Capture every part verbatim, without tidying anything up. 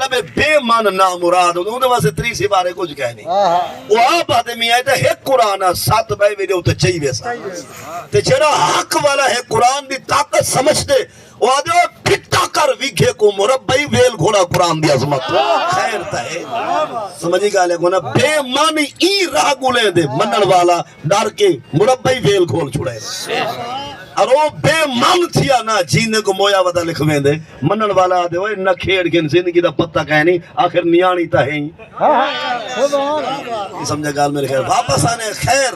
مطلب ہے بے من نامراد ہوندے، اوندے واسطے تریسی بارے کجھ کہہ نہیں۔ او آپ آہدے میاں اے تاں ہک قرآن آ، ست بئے ویڈیو تے چئی ویسا۔ تے جیڑھا حق والا ہے قرآن دی طاقت سمجھدے، او آہدے او پھٹا کر ویکھے کو مربعی ویل گھوڑا قرآن دی عظمت۔ خیر تاں ہے۔ سمجھی ڳالھ ہے کو نہ؟ بے من ایں راہ ڳلے دے منݨ والا ݙر کے مربعی ویل گھول چھڑے۔ اور او بے من تھیا نہ جیندے کو مویا ودا لکھویندے۔ منݨ والا آہدے، اوئے نہ کھیݙ گھن زندگی دا پتہ کائنی، آخر نیاݨی تاں ہے ہی۔ سمجھا ڳالھ میرے خیر؟ واپس آنے خیر،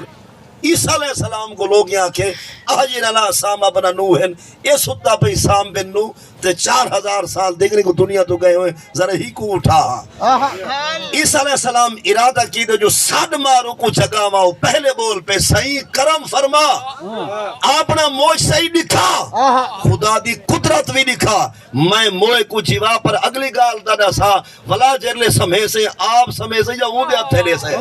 عیسیٰ علیہ السلام کو لوگ یہاں کے، احینا سام ابن نوح، اے ستا پئی سام بن نوح، تے چار ہزار سال دیکھنے کو دنیا تو گئے ہوئے، ذرا ہی کو اٹھا ہاں۔ عیسیٰ علیہ السلام ارادہ کیتے جو ساݙ مارو کو جگاواں، او پہلے ٻول پئے، سئیں کرم فرما، اپݨا معجزہ ہی ݙکھا، خدا دی قدرت وی ݙکھا۔ میں موئے کوں جیوا، پر اڳلی ڳالھ دا ݙسا، ولا جیڑھلے سمیسے، آپ سمیسے یا اوندے ہتھے ݙیسے؟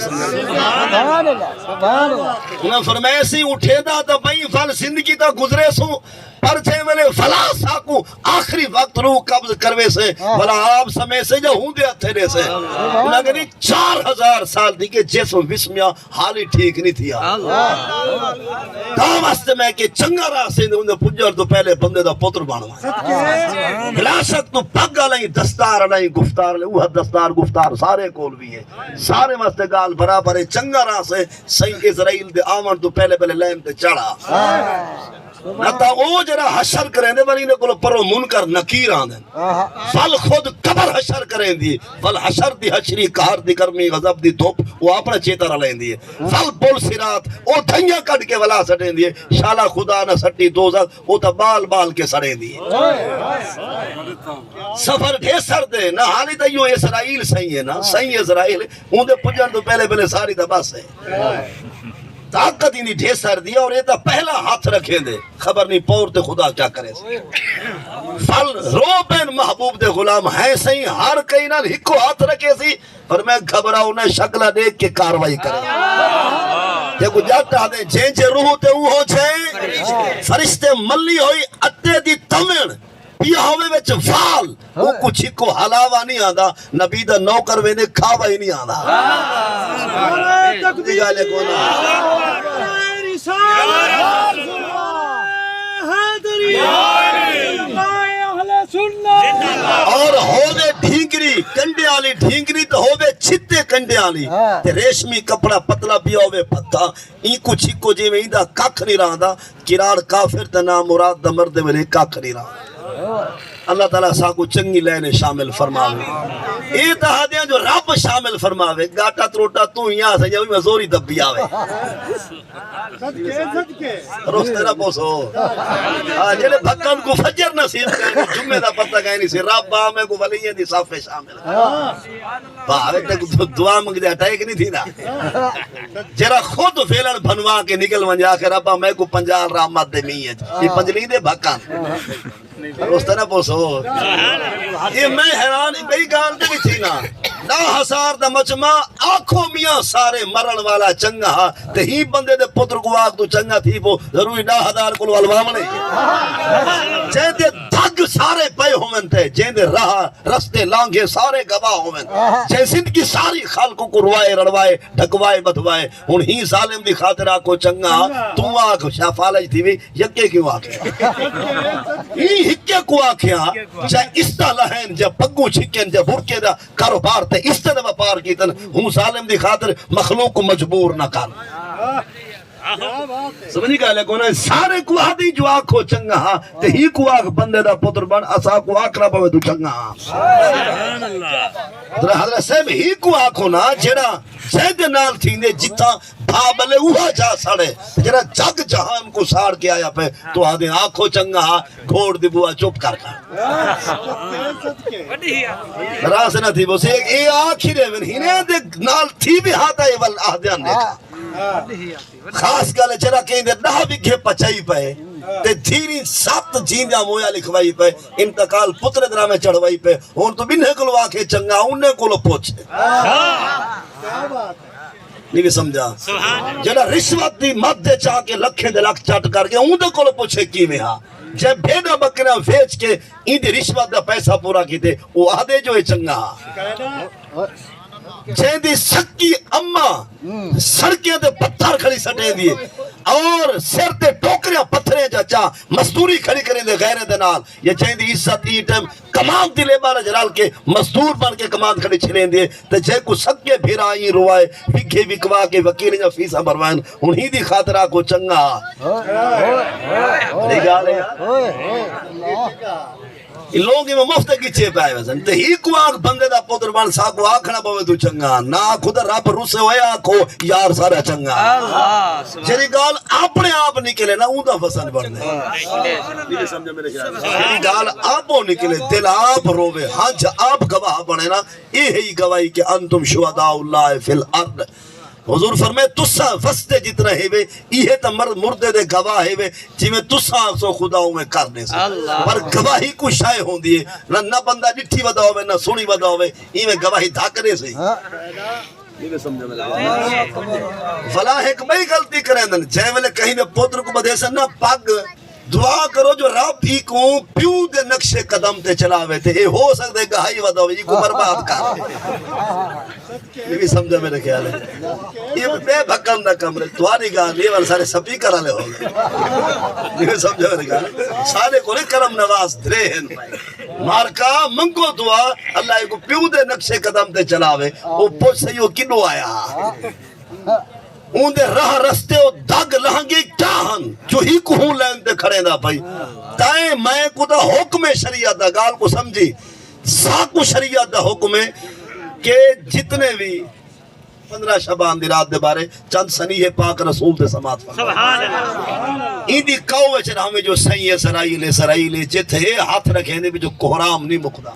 سبحان اللہ، سبحان اللہ۔ انہاں فرمایا سی، اٹھیندا تاں پئیں، ول زندگی تاں گزریسوں، پر جیں ویلے ولا ساکوں آخری وقت روح قبض کرویسے، ولا آپ سمیسے یا اوندے ہتھے ݙیسے؟ انہاں کہندی چار ہزار سال تھی کہ جسم وسمیا، حالی ٹھیک نہیں تھیا۔ تاں واسطے میں کہ چنگا راہ سئیں دے اوندے پڄݨ توں پہلے بندے دا پتر بݨ ونڄ۔ وراثت توں پڳ الائیں، دستار الائیں، گفتار الائیں، اوہا دستار گفتار سارے کول وی ہے۔ سارے واسطے ڳالھ برابر ہے۔ چنگا راہ سئیں، سئیں عزرائیل دے آوݨ توں پہلے پہلے لین تے چڑھا۔ نہ تاں او جیڑھا حشر کریندے، ول ایندے کولوں پروں منکر نکیر آندن۔ ول خود قبر حشر کریندی، ول حشر دی حشری قہر دی گرمی غضب دی دھپ او اپݨا چیتا رلیندی ہے۔ ول پل صراط او دھئیاں کڈھ کے ولا سٹیندی ہے۔ شالا خدا نہ سٹی دوزخ، او تاں ٻال ٻال کے سڑیندی ہے۔ سفر ڈھیسر دے نہ، حالی تاں ایہو اسرائیل سئیں ہے نا، سئیں اسرائیل، اوندے پڄݨ توں پہلے پہلے ساری تاں بس ہے۔ طاقت ایندی ڈھیسر دی ہے، اور اے تاں پہلا ہتھ رکھیندے، خبر نہیں پور تے خدا کیا کریسی۔ ول رو پئن محبوب دے غلام، ہیں سئیں ہر کہیں نال ہکو ہتھ رکھیسی، پر میں گھبراؤ نہ، شکلاں ݙیکھ کے کاروائی کرے۔ تے کو ڄٹ آہدے، جیں جے روح تے اوہو جھیں، فرشتے ملی ہوئی اٹے دی تمݨ، پیا ہووے وچ وال، اوکوں چھکو ہلاوا نہیں آندا، نبی دا نوکر ویندے کھاوا ہی نہیں آندا۔ نعرہ تکبیر، ڳالھ ہے کوئی نہ۔ نعرہ رسالت، حیدری، اہل سنت۔ اور ہووے ڈھینگری، کنڈے والی ڈھینگری تے ہووے چھتے کنڈے والی، تے ریشمی کپڑا پتلا پیا ہووے پھتھا، اینکوں چھکو جیویں ایندا ککھ نہیں رہندا، کراڑ کافر تے نامراد دا مردے ویلے ککھ نہیں رہندا۔ اللہ تعالیٰ ساکوں چنگی لین اچ شامل فرماوے۔ اے تاں آہدیاں جو رب شامل فرماوے، گاٹا تروٹا توں ہی آ سڄا، میں زوری دبی آوے۔ روستے نہ پوسو۔ ہاں، جیڑھے بھکن کوں فجر نصیب کائنی، جمعے دا پتہ کائنی سی، رب آ میکوں ولیاں دی صف اچ شامل۔ بھاوے تے دعا منگدے اٹیک نہیں تھیندا۔ جیڑھا خود ویلݨ بھنوا کے نکل ونڄے، آکھے، "ربا، میکوں پنجال رحمت دے مینہ اچ۔" اے پنجلی دے بھکن۔ روستے نہ پوسو۔ اے میں حیران، ٻئی ڳالھ تے وی تھی نا۔ ݙاہ ہزار دا مجمع، آکھو میاں سارے مرݨ والا چنڳا ہا، تے ہی بندے دے پتر کوں آکھ توں چنڳا تھی پو، ضروری ݙاہ ہزار کولوں الواوݨے۔ جیں دے دڳ سارے پئے ہوون تے، جیں دے راہ رستے لانگھے سارے گواہ ہوون۔ جے زندگی ساری خلق کوں روائے رڑوائے، ڈھکوائے ٻدھوائے، ہݨ ہی ظالم دی خاطر آکھو چنڳا، توں آکھ شاہ فالج تھیوی، یکے کیوں آکھے؟ ہی ہکے کوں آکھیا، جے استا لہن، جے پڳوں چھکن، جے برقعے دا کاروبار تے استے دا وپار کیتن، ہوں ظالم دی خاطر مخلوق کوں مجبور نہ کر۔ سمجھی ڳالھ ہے کوئی نہ؟ سارے کوں آہدی جو آکھو چنڳا ہا، تے ہی کوں آکھ بندے دا پتر بݨ، اساں کوں آکھݨا پوے توں چنڳا ہا۔ سبحان اللہ۔ حضرت، حضرت صاحب ہی کوں آکھو نا، جیڑھا جیں دے نال تھیندے، جتھاں بھا ٻلے اوہا جا سڑے، جیڑھا جڳ جہان کوں ساڑ کے آیا پئے، توں آہدے آکھو چنڳا ہا، گھوڑ دی بوا چپ کر کر۔ ناراض نہ تھی، بس اے، اے آکھ ہی ݙیون، ہنے دے نال تھی وی ہا تاں اے ول آہدیاں ݙیکھا۔ خاص ڳالھ ہے، جیڑھا کہیں دے ݙاہ وگھے پچائی پئے، تے دھیری ست جیندیاں مویا لکھوائی پئے، انتقال پتر دراویں چڑھوائی پئے، ہݨ توں ٻنھے کولوں آکھے چنڳا، انہیں کولوں پچھ۔ نہیں وی سمجھا؟ جیڑھا رشوت دی مد اچ آ کے لکھیں دے لکھ چٹ کر ڳیا، اوندے کولوں پچھے کیویں ہا؟ جے بھیݙاں ٻکریاں ویچ کے ایندی رشوت دا پیسہ پورا کیتے، او آہدے جو اے چنڳا۔ جیندی سکی اماں سڑکیں تے پتھر کھڑی سٹیندی ہے اور سر تے ٹوکریاں پتھریں جا چا مزدوری کھڑی کریندے غیریں دے نال، یا جیندی عزت ایں ٹائم کماند دی لیبر اچ رل کے مزدور بݨ کے کماند کھڑی چھلیندی ہے، تے جیکوں سڳے بھرا ایں روائے، وکھے وکوا کے وکیلیں دیاں فیساں بھروائن، انہی دی خاطر آکھو چنڳا۔ بڑی ڳالھ ہے یار۔ اے لوگ ایویں مفت ڳچے پائے ویسن، تے ہی کو آکھ بندے دا پتر بݨ ساکوں آکھݨا پوے توں چنڳا، نہ آکھو تاں رب روسے ہوئے آکھو یار سارا چنڳا۔ جیڑھی ڳالھ اپݨے آپ نکلے نا، اوندا وسن بݨدے۔ جیڑھی ڳالھ آپوں نکلے، دل آپ رووے، ہنج آپ گواہ بݨے نا، اے ہئی گواہی کہ انتم شہداء اللہ فی الارض۔ حضور فرمائے، تساں وسدے جتنا ہیوے، ایہے تاں مر-، مردے دے گواہ ہیوے، جیویں تساں آکھسو خدا اونویں کر ݙیسے۔ پر گواہی کوں شے ہوندی ہے، نہ، نہ بندہ ݙٹھی ودا ہووے، نہ سݨی ودا ہووے، ایویں گواہی دھک ݙیسے۔ ولا ہک ٻئی غلطی کریندن، جیں ویلے کہیں دے پتر کوں ٻدھیسن نا پڳ، دعا کرو جو رب ایکوں پیو دے نقش قدم تے چلاوے، تے اے ہو سڳدے گہائی ودا ہووے، ایکوں برباد کر۔ اے وی سمجھا میرے خیال ہے۔ اے ٻے بھکن دا کم ہے، تہاݙی ڳالھ اے، ول سارے سپیکر والے ہو ڳئے۔ اے وی سمجھا میرے خیال ہے۔ سارے کولے کرم نواز درے ہن۔ مارکا منگو دعا، اللہ ایکوں پیو دے نقش قدم تے چلاوے۔ او پچھ سہی او کݙوں آیا؟ اوندے راہ رستے او دڳ لہنگے کیا ہن جو ہی کوہوں لین تے کھڑیندا پئی؟ تائیں میں کوں تاں حکم شریعت دا، ڳالھ کوں سمجھی، ساکوں شریعت دا حکم ہے کہ جتنے وی پندرہ شعبان دی رات دے بارے چند سنیہے پاک رسول دے سماعت فرمائے۔ ایندی کاؤ وچ رہویں جو سئیں اسرائیل، اسرائیل جتھے ہتھ رکھیندے پئے جو کوہرام نی مکدا،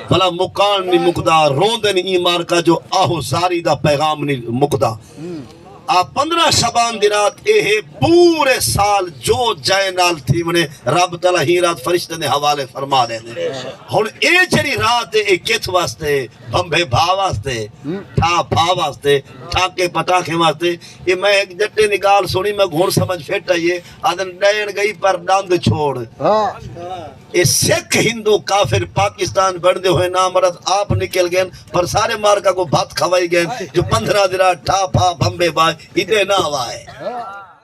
بھلا مکاݨ نی مکدا، روندن ایں مارکا جو آہو زاری دا پیغام نی مکدا۔ آ پندرہ شعبان دی رات اے ہے، پورے سال جو جئیں نال تھیوݨے، رب تعالیٰ ہی رات فرشتیں دے حوالے فرما ݙیندے۔ ہݨ اے جیڑھی رات ہے، اے کتھ واسطے؟ بھنبھے بھا واسطے، ٹھا پھا واسطے، ٹھاکے پٹاخیں واسطے۔ اے میں ہک ڄٹے دی ڳالھ سݨی، میکوں ہݨ سمجھ فٹ آئی ہے، آہدن ݙیݨ ڳئی پر ݙند چھوڑ۔ اے سکھ، ہندو، کافر پاکستان بݨدے ہوئے نامرد آپ نکل ڳئن، پر سارے مارکا کوں بھت کھوائی ڳئن جو پندرہ دی رات ٹھا پھا بھنبھے بھا ایݙے نہ وائے۔